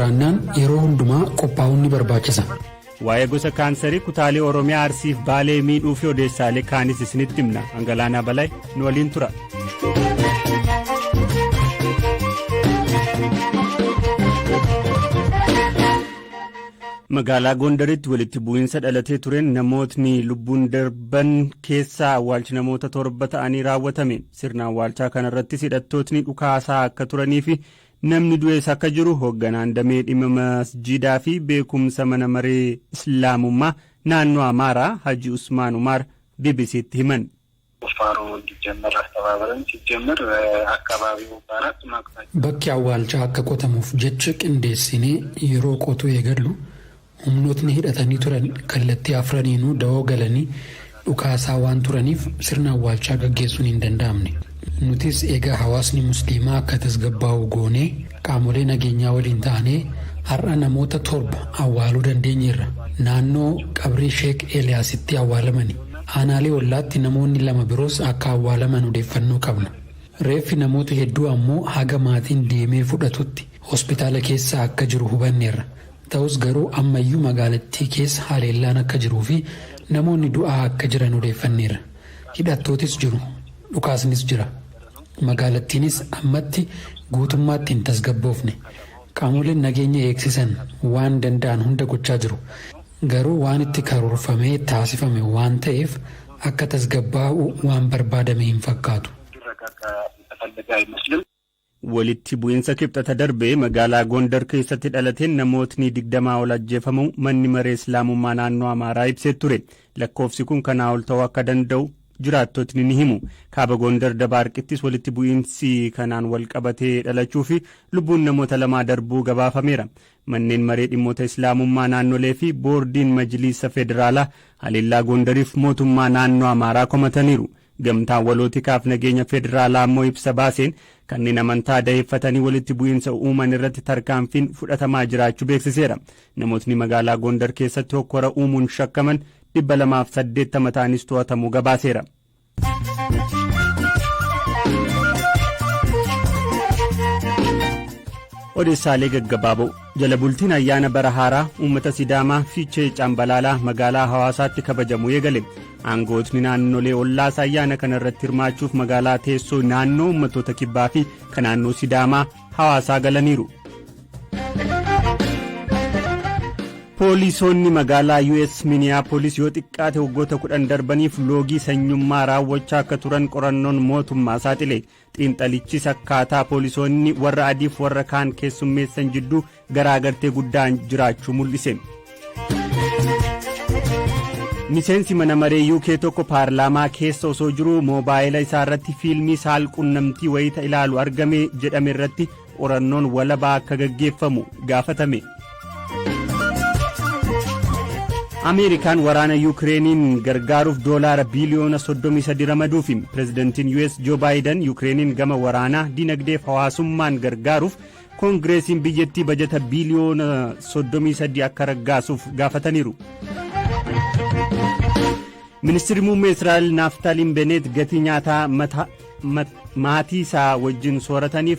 Jiraannaan yeroo hundumaa qophaa'uun ni barbaachisa. Waa'ee gosa kaansarii kutaalee Oromiyaa Arsiif Baalee miidhuu fi odeessaalee kaanis isinitti himna. Angalaanaa Balay nu waliin tura. Magaalaa Gondaritti walitti bu'iinsa dhalatee tureen namootni lubbuun darban keessaa awwaalchi namoota 7 ta'anii raawwatame. Sirna awwaalchaa kanarrattis hidhattootni dhukaasaa akka turanii fi namni du'es akka jiru hoogganaan damee dhimma masjiidaa fi beekumsa mana maree Islaamummaa naannoo Amaaraa Haji Usmaan Umaar BBC'tti himan. ቁፋሮ እንዲጀመር አስተባብረን ሲጀመር አካባቢው በአራት አቅጣጫ Bakki awwaalchaa akka qotamuuf jecha qindeessinee yeroo qotuu eegallu humnootni hidhatanii turan kallattii afraniinuu dawoo galanii dhukaasaa waan turaniif sirna awwaalchaa gaggeessuun hin danda'amne. Nutis egaa hawaasni musliimaa akka tasgabbaa'u goonee qaamolee nageenyaa waliin taanee har'a namoota 7 awwaaluu dandeenyeerra. Naannoo qabrii Sheek Eeliyaasitti awwaalamani. Aanaalee ollaatti namoonni 2 biroos akka awwaalaman odeeffannoo qabna. Reeffi namoota hedduu ammoo haga maatiin deemee fudhatutti hospitaala keessa akka jiru hubanneerra. Ta'us garuu ammayyuu magaalattii keessa haleellaan akka jiruu fi namoonni du'aa akka jiran odeeffanneerra. Hidhattootis jiru, dhukaasnis jira. Magaalattiinis ammatti guutummaatti hin tasgabboofne. Qaamoleen nageenya eegsisan waan danda'an hunda gochaa jiru. Garuu waan itti karoorfamee taasifame waan ta'eef akka tasgabbaa'u waan barbaadame hin fakkaatu. Walitti bu'iinsa kibxata darbe magaalaa Gondar keessatti dhalateen namootni 20 ol ajjeefamuu manni maree Islaamummaa naannoo Amaaraa ibsee ture. Lakkoofsi kun kanaa ol ta'uu akka danda'u jiraattotni ni himu. Kaaba Gondar Dabaarqittis walitti bu'iinsi kanaan wal qabatee dhalachuu fi lubbuun namoota 2 darbuu gabaafameera. Manneen maree dhimmoota Islaamummaa naannolee fi boordiin Majliisa Federaalaa haleellaa Gondariif mootummaa naannoo Amaaraa komataniiru. Gamtaan walootikaaf nageenya federaalaa ammoo ibsa baaseen kanneen amantaa daheeffatanii walitti bu'iinsa uuman irratti tarkaanfiin fudhatamaa jiraachuu beeksiseera. Namootni magaalaa Gondar keessatti hokkora uumuun shakkaman 280 ta'anis to'atamuu gabaaseera. Odeessaalee gaggabaaboo jala bultiin ayyaana bara haaraa uummata Sidaamaa Fiichee Cambalaalaa magaalaa Hawaasaatti kabajamu eegale. Aangootni naannolee ollaas ayyaana kana irratti hirmaachuuf magaalaa teessoo naannoo uummattoota kibbaa fi kan naannoo Sidaamaa Hawaasaa galaniiru. Poolisoonni magaalaa US Minneapolis yoo xiqqaate waggoota 10 darbaniif loogii sanyummaa raawwachaa akka turan qorannoon mootummaa saaxile. Xiinxalichis akkaataa poolisoonni warra adiif warra kaan keessummeessan jidduu garaagartee guddaan jiraachuu mul'ise. Miseensi mana maree UK tokko paarlaamaa keessa osoo jiruu moobaayila isaa irratti fiilmii saalqunnamtii wayita ilaalu argame jedhame irratti qorannoon walabaa akka gaggeeffamu gaafatame. Ameerikaan waraana Yukireeniin gargaaruuf doolaara biiliyoona 33 ramaduufi pirezidantiin US Joo Baayiden Yukireeniin gama waraanaa dinagdeef hawaasummaan gargaaruuf koongireesiin biyyattii bajata biiliyoona 33 akka raggaasuuf gaafataniiru. Ministirri muummee Israa'el Naaftaliin Beneet gatii nyaataa maatii isaa wajjin soorataniif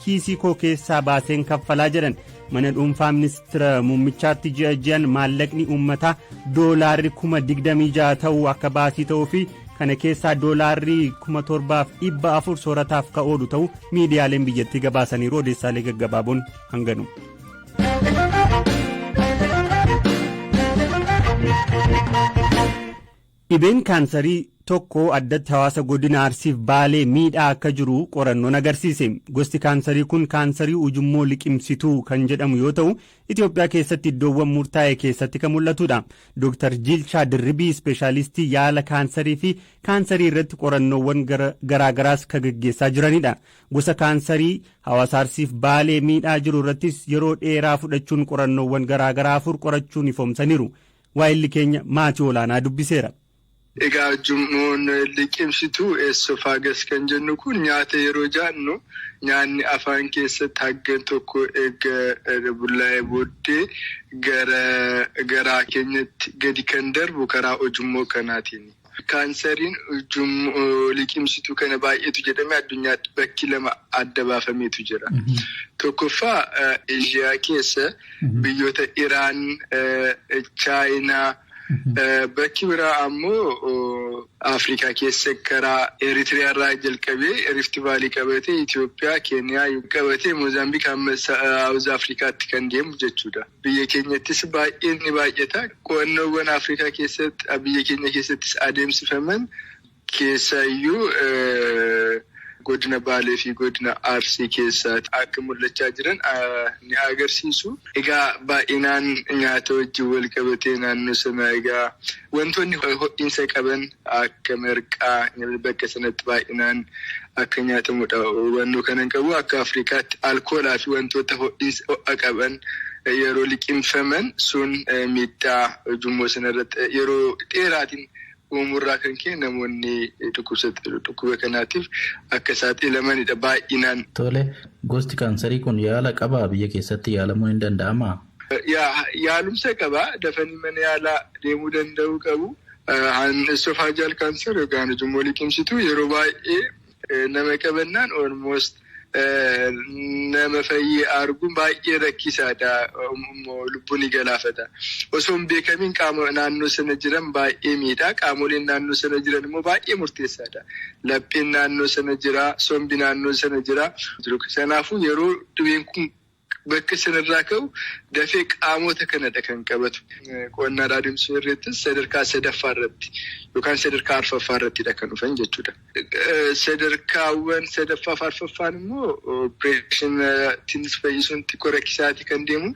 kiisii koo keessaa baaseen kaffalaa jedhan. Mana dhuunfaa ministira muummichaatti ji'a ji'an maallaqni uummataa doolaarri 26,000 ta'uu akka baasii ta'uu fi kana keessaa doolaarri 7,400 soorataaf ka oolu ta'uu miidiyaaleen biyyattii gabaasaniiru. Odeessaalee gaggabaaboon hanganu. Dhibeen kaansarii tokko addatti hawaasa godina Arsiif Baalee miidhaa akka jiru qorannoon agarsiise. Gosti kaansarii kun kaansarii ujummoo liqimsituu kan jedhamu yoo ta'u, Itoophiyaa keessatti iddoowwan murtaa'e keessatti kan mul'atudha. Dr. Jilchaa Dirribii ispeeshaalistii yaala kaansarii fi kaansarii irratti qorannoowwan garaagaraas kan gaggeessaa jiranidha. Gosa kaansarii hawaasa Arsiif Baalee miidhaa jiru irrattis yeroo dheeraa fudhachuun qorannoowwan garaagaraa 4 qorachuun ifoomsaniiru. Waayilli keenya maatii olaanaa dubbiseera. Egaa ujummoon liqimsituu esophagus kan jennu kun nyaata yeroo nyaannu nyaanni afaan keessatti haggan tokko erga bullaa'ee booddee gara garaa keenyatti gadi kan darbu karaa ujummoo kanaatiin. Kaansariin ujummoo liqimsituu kana baay'eetu jedhamee addunyaatti bakki lama adda baafameetu jira. Tokkoffaa, Eeshiyaa keessa biyyoota Iraan, Chaayinaa, bakki biraa ammoo Afrikaa keessa karaa Eritiriyaa irraa jalqabee Rift Valley qabatee, Itoophiyaa, Keeniyaa qabatee, Moozaambiik hamma South Afrikaatti kan deemu jechuudha. Biyya keenyattis baay'ee ni baay'ata. Qo'annoowwan Afrikaa keessatti, biyya keenya keessattis adeemsifaman keessaayyuu godina Baalee fi godina Arsii keessaatti akka mul'achaa jiran ni agarsiisu. Egaa baay'inaan nyaata wajjin wal qabatee naannoo sana egaa wantoonni ho'iinsa qaban akka marqaa bakka sanatti baay'inaan akka nyaatamudha hubannoo kanan qabu. Akka Afrikaatti alkoolaa fi wantoota ho'iinsa ho'a qaban yeroo liqimfaman sun miidhaa ujummoo sanarratti yeroo dheeraatiin uumurraa kan ka'e namoonni dhukkuba kanaatiif akka saaxilamanidha baay'inaan. Tole, gosti kaansarii kun yaala qabaa? Biyya keessatti yaalamuu hin danda'amaa? Yaalumsa qabaa, dafanii mana yaalaa deemuu danda'uu qabu. Esophageal cancer yookaan ujummoo liqimsituu yeroo baay'ee nama qabannaan almost nama fayyee arguun baay'ee rakkisaadha. Lubbuu ni galaafata. Osoo hin beekamiin qaama naannoo sana jiran baay'ee miidha. Qaamoleen naannoo sana jiran immoo baay'ee murteessaadha. Lapheen naannoo sana jira, sombi naannoo sana jira. Kanaafuu yeroo dhibeen kun bakka sanarraa ka'u dafee qaamota kanadha kan qabatu. Qo'annaa adeemsisuu irrattis sadarkaa sadaffaa irratti yookaan sadarkaa arfaffaa irrattidha kan dhufan jechuudha. Sadarkaawwan sadaffaa fi arfaffaan immoo opereeshiniitiinis fayyisuun xiqqoo rakkisaati kan deemu.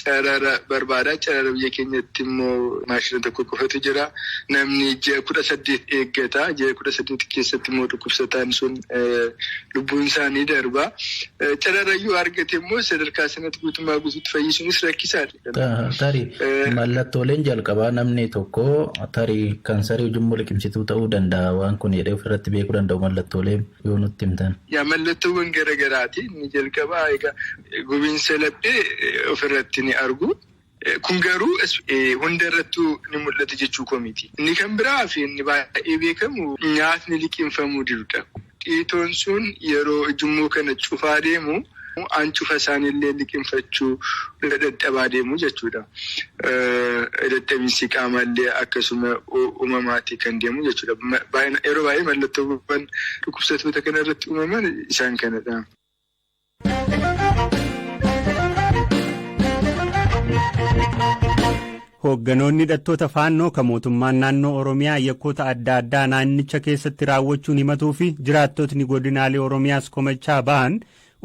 Carara barbaada. Carara biyya keenyatti immoo maashina tokko qofatu jira. Namni ji'a 18 eeggata. Ji'a 18 keessatti immoo dhukkubsataan sun lubbuun isaanii darba. Cararayyuu argate immoo sadarkaa sanatti guutummaa guutuutti fayyisuunis rakkisaadha. Tarii mallattooleen jalqabaa namni tokko tarii kaansarii ujummoo liqimsituu ta'uu danda'a waan kun jedhee ofirratti beekuu danda'u mallattoolee yoo nutti himtan. Yaa, mallattoowwan garaagaraati. Inni jalqabaa egaa gubiinsa laphee ofirratti ni argu. Kun garuu hunda irrattuu ni mul'ata jechuu koo miti. Inni kan biraa fi inni baay'ee beekamu nyaatni liqimfamuu didudha. Dhiitoon sun yeroo ujummoo kana cufaa deemu ancufa isaaniillee liqimfachuu dadhabaa deemu jechuudha. Dadhabinsi qaamallee akkasuma uumamaatii kan deemu jechuudha. Yeroo baay'ee mallattoowwan dhukkubsattoota kana irratti uumaman isaan kanadha. Hoogganoonni hidhattoota Faannoo kan mootummaan naannoo Oromiyaa yakkoota adda addaa naannicha keessatti raawwachuun himatuu fi jiraattotni godinaalee Oromiyaas komachaa ba'an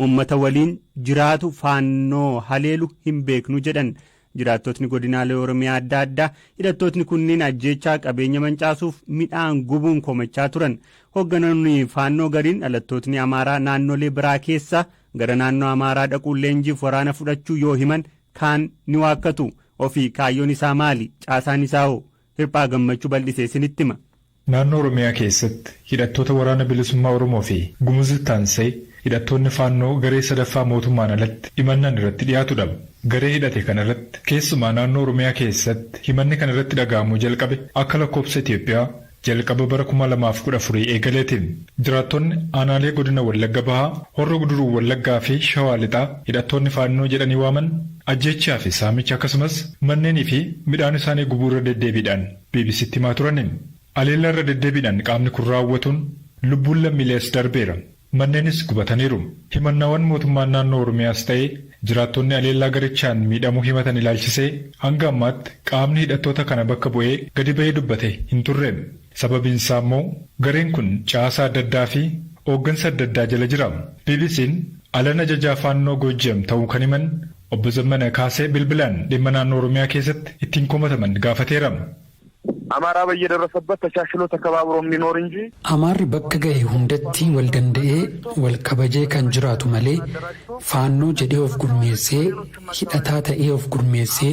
uummata waliin jiraatu Faannoo haleelu hin beeknu jedhan. Jiraattotni godinaalee Oromiyaa adda addaa hidhattootni kunniin ajjeechaa, qabeenya mancaasuuf midhaan gubuun komachaa turan. Hoogganoonni Faannoo gariin dhalattootni Amaaraa naannolee biraa keessa gara naannoo Amaaraa dhaquun leenjiif waraana fudhachuu yoo himan kaan ni waakkatu. Ofii kaayyoon isaa maali? Caasaan isaa hoo? Hirphaa Gammachuu bal'isee isinitti hima. Naannoo Oromiyaa keessatti hidhattoota Waraana Bilisummaa Oromoo fi Gumuzitti aansee hidhattoonni Faannoo garee sadaffaa mootummaan alatti himannaan irratti dhiyaatudha. Garee hidhate kana irratti keessumaa naannoo Oromiyaa keessatti himanni kan irratti dhaga'amuu jalqabe akka lakkoofsa Itoophiyaa jalqaba bara 2014 eegaleeti. Jiraattonni aanaalee godina Wallagga Bahaa, Horro Guduruu Wallaggaa fi Shawaa Lixaa hidhattoonni Faannoo jedhanii waaman ajjeechaa fi saamicha akkasumas manneenii fi midhaan isaanii gubuu irra deddeebiidhaan BBCtti himaa turani. Haleellaa irra deddeebiidhaan qaamni kun raawwatuun lubbuun lammiilees darbeera. Manneenis gubataniiru. Himannaawwan mootummaan naannoo Oromiyaas ta'ee jiraattonni haleellaa garichaan miidhamuu himatan ilaalchisee hanga ammaatti qaamni hidhattoota kana bakka bu'ee gadi ba'ee dubbate hin turre. Sababiin isaa immoo gareen kun caasaa adda addaa fi hooggansa adda addaa jala jira. BBC'n alan ajajaa Faannoo Goojjam ta'uu kan himan Obbo Zammana Kaasee bilbilaan dhimma naannoo Oromiyaa keessatti ittiin komataman gaafateera. አማራ በየደረሰበት ተቻችሎ ተከባብሮ የሚኖር እንጂ Amaarri bakka ga'e hundatti wal danda'ee wal kabajee kan jiraatu malee Faannoo jedhee of gurmeessee, hidhataa ta'ee of gurmeessee,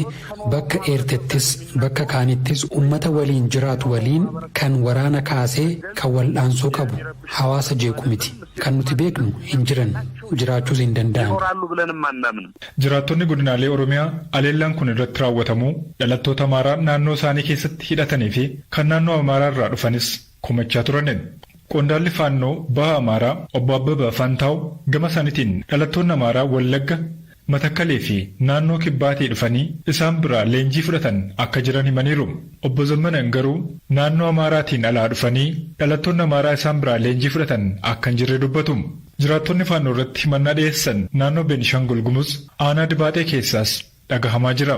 bakka eertettis bakka kaanittis ummata waliin jiraatu waliin kan waraana kaasee kan wal'aansoo qabu hawaasa jeequ miti. Kan nuti beeknu hin jiran. Jiraachuus hin danda'an. ይኖራሉ ብለንም አናምንም። Jiraattonni godinaalee Oromiyaa haleellaan kun irratti raawwatamuu dhalattoota Amaaraa naannoo isaanii keessatti hidhatanii fi kan naannoo Amaaraa irraa dhufanis komachaa turan. Qondaalli Faannoo baha Amaaraa Obbo Abbabaa Faantaaw gama isaaniitiin dhalattoonni Amaaraa Wallagga, Matakkalee fi naannoo Kibbaatii dhufanii isaan biraa leenjii fudhatan akka jiran himaniiru. Obbo Zammanan garuu naannoo Amaaraatiin alaa dhufanii dhalattoonni Amaaraa isaan biraa leenjii fudhatan akka hin jirre dubbatu. Jiraattonni Faannoo irratti himannaa dhiyeessan naannoo Beenishaangul Gumuz aanaa Dibaaxee keessaas dhagahamaa jira.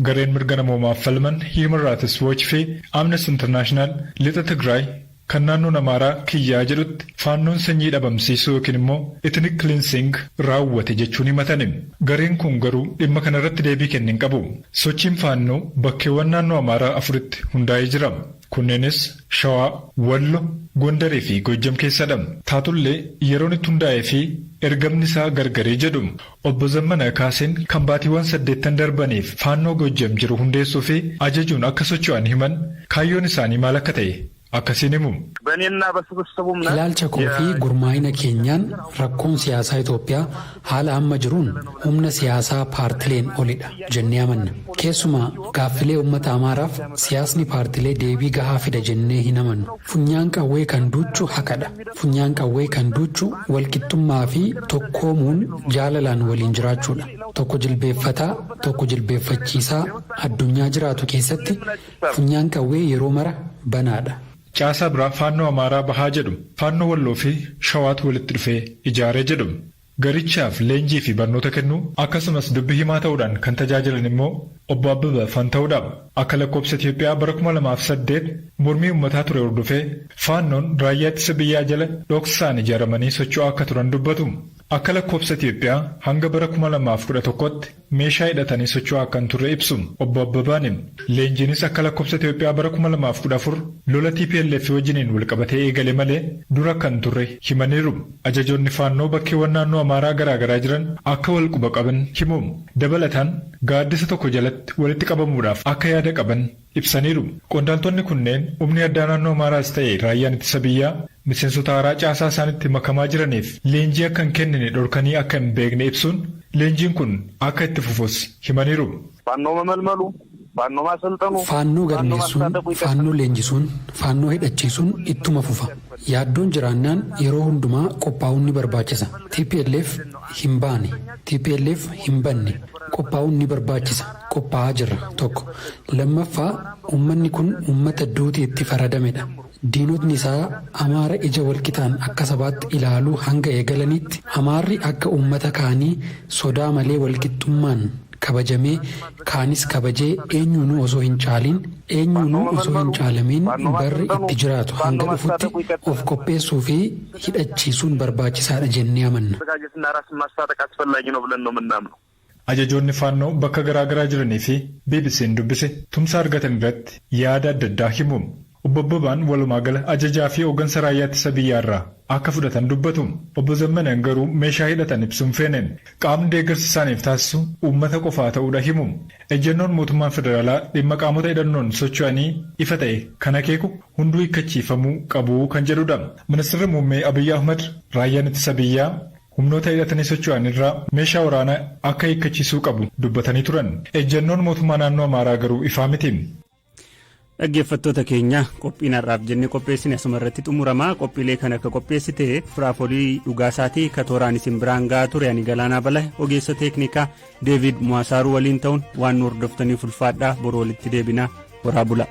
Gareen mirga namoomaaf falman Human Rights Watch fi Amnesty International lixa Tigraay kan naannoon Amaaraa kiyyaa jedhutti Faannoon sanyii dhabamsiisuu yookiin immoo ethnic cleansing raawwate jechuun himatani. Gareen kun garuu dhimma kanarratti deebii kenne hin qabu. Sochiin Faannoo bakkeewwan naannoo Amaaraa afuritti hundaa'ee jira. Kunneenis Shawaa, Wallo, Gondarii fi Gojjam keessadha. Taatullee yeroon itti hundaa'ee fi ergamni isaa gargaree jedhu. Obbo Zammana Kaaseen kan baatiiwwan 8 darbaniif Faannoo Gojjam jiru hundeessuu fi ajajuun akka socho'an himan, kaayyoon isaanii maal akka ta'e akkasiin himu. በእኔና በስብስቡ እምነት Ilaalcha koo fi gurmaa'ina keenyaan rakkoon siyaasaa Itoophiyaa haala amma jiruun humna siyaasaa paartileen olidha jennee amanna. Keessumaa gaaffilee uummata Amaaraaf siyaasni paartilee deebii gahaa fida jennee hin amannu. Funyaan qawwee kan duuchu haqadha. Funyaan qawwee kan duuchu walqixxummaa fi tokkoomuun jaalalaan waliin jiraachuudha. Tokko jilbeeffataa, tokko jilbeeffachiisaa addunyaa jiraatu keessatti funyaan qawwee yeroo mara banaadha. Caasaa biraa Faannoo Amaaraa Bahaa jedhu Faannoo Walloo fi Shawaatu walitti dhufee ijaaree jedhu. Garichaaf leenjii fi barnoota kennuu akkasumas dubbi himaa ta'uudhaan kan tajaajilan immoo Obbo Abbabaa Fanta'uudha. Akka lakkoofsa Itoophiyaa bara 2008 mormii uummataa ture hordofee Faannoon raayyaa ittisa biyyaa jala dhoksaan ijaaramanii socho'aa akka turan dubbatu. Akka lakkoofsa Itoophiyaa hanga bara 2011tti meeshaa hidhatanii socho'aa akka hin turre ibsu Obbo Abbabaan. Leenjiinis akka lakkoofsa Itoophiyaa bara 2014 lola TPLF wajjiniin walqabatee eegale malee dura kan turre himaniiru. Ajajoonni Faannoo bakkeewwan naannoo Amaaraa garaagaraa jiran akka wal quba qaban himu. Dabalataan gaaddisa tokko jalatti walitti qabamuudhaaf akka yaada qaban ibsaniiru. Qondaaltonni kunneen humni addaa naannoo Amaaraas ta'e raayyaan ittisa biyyaa miseensota haaraa caasaa isaanitti makamaa jiraniif leenjii akka hin kennine dhorkanii akka hin beekne ibsuun, leenjiin kun akka itti fufus himaniiru. ፋኖ መመልመሉ፣ ፋኖ ማሰልጠኑ፣ Faannoo galmeessuun, Faannoo leenjisuun, Faannoo hidhachiisuun ittuma fufa. Yaaddoon jiraannaan yeroo hundumaa qophaa'uun ni barbaachisa. TPLF hin baane, TPLF hin banne, qophaa'uun ni barbaachisa. Qophaa'aa jirra tokko. Lammaffaa, uummanni kun uummata duuti itti faradamedha. Diinotni isaa Amaara ija walqixaan akka sabaatti ilaaluu hanga eegalanitti, Amaarri akka uummata kaanii sodaa malee walqixxummaan kabajamee, kaanis kabajee, eenyuunuu osoo hin caaliin, eenyuunuu osoo hin caalamiin barri itti jiraatu hanga dhufutti of qopheessuu fi hidhachiisuun barbaachisaadha jennee amanna. መዘጋጀትና ራስን ማስታጠቅ አስፈላጊ ነው ብለን ነው የምናምነው። Ajajoonni Faannoo bakka garaagaraa jiranii fi BBC'n dubbise tumsa argatan irratti yaada adda addaa himu. Obbo Abbabaan walumaa gala ajajaa fi hooggansa raayyaa ittisa biyyaarraa akka fudhatan dubbatu. Obbo Zammanaan garuu meeshaa hidhatan ibsuun feene. Qaamni deeggarsa isaaniif taasisu uummata qofaa ta'uudha himu. Ejjennoon mootummaan federaalaa dhimma qaamota hidhannoon socho'anii ifa ta'e kan akeeku hunduu hiikkachiifamuu qabu kan jedhudha. Ministeerri Muummee Abiyyi Ahmad raayyaan ittisa biyyaa humnoota hidhatanii socho'an irraa meeshaa waraanaa akka hiikkachiisuu qabu dubbatanii turan. Ejjennoon mootummaa naannoo Amaaraa garuu ifaa miti. Dhaggeeffattoota keenya, qophiin har'aaf jennee qopheessine asuma irratti xumuramaa. Qophiilee kan akka qopheessite Firaafolii Dhugaasaatii, ka tooraan isin biraan ga'aa ture ani Galaanaa Bala, ogeessa teeknikaa Deevid Muwaasaaruu waliin ta'uun waan nu hordoftaniif ulfaadhaa. Boroo walitti deebinaa, horaa bula.